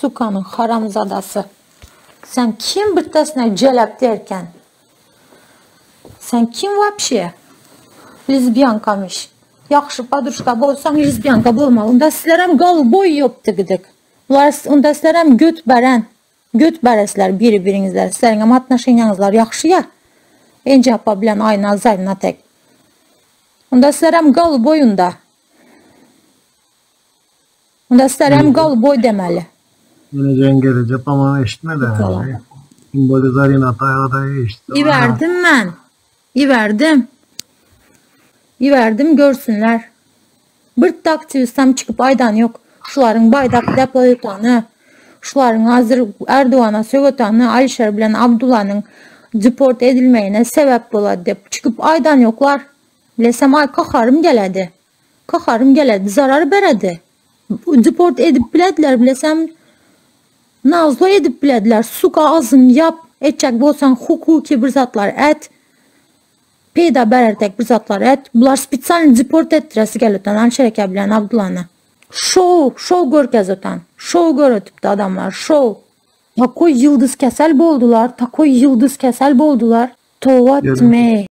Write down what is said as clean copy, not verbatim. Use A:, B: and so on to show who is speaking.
A: Sukanyň haramzadasy. Sen kim birtasine jelep derken? Sen kim wapşe? Lezbiýankamyş. Ýagşy podruşka bolsaň lezbiýanka bolma. Onda sizlerem goluboý ýopdy gidik. Bular onda sizlerem göt beren. Göt beresizler biri biriňizler. Sizleriňem atnoşeniýaňyzlar ýagşy ýa. Enje apa bilen Aýna Zarina tek. Onda sizlerem goluboý unda. Onda sizlerem goluboý demeli.
B: Geleceğin gelecek ama eşitmedi. Kim böyle Zarina Ataýewa eşitdi.
A: Iberdim men. Iberdim. Iberdim görsünler. Bir aktiwistem çykyp aýdany ýok. Şularyň baýdak deploýutany, şularyň hazir Erdogana sögötany Alişer bilen Abdulanyň deport edilmegine sebäp bolady dep çykyp aýdan ýoklar. Bilesem aý kaharym geledi. Kaharym geledi zarar beredi. Deport edip bilediler bilesem nazlo edip bilediler. Suka azyn ýap etjek bolsaň hukuki bir zatlar et. Peýda berertek bir zatlar et. Bular spesialny deport etdiresi gelöten Alişer eke bilen Abdulany. Şou, şou görkezotan. Şou göretipdi adamlar, şou. Takoý ýyldyz kesel boldular, takoý ýyldyz kesel boldular. Toba etme.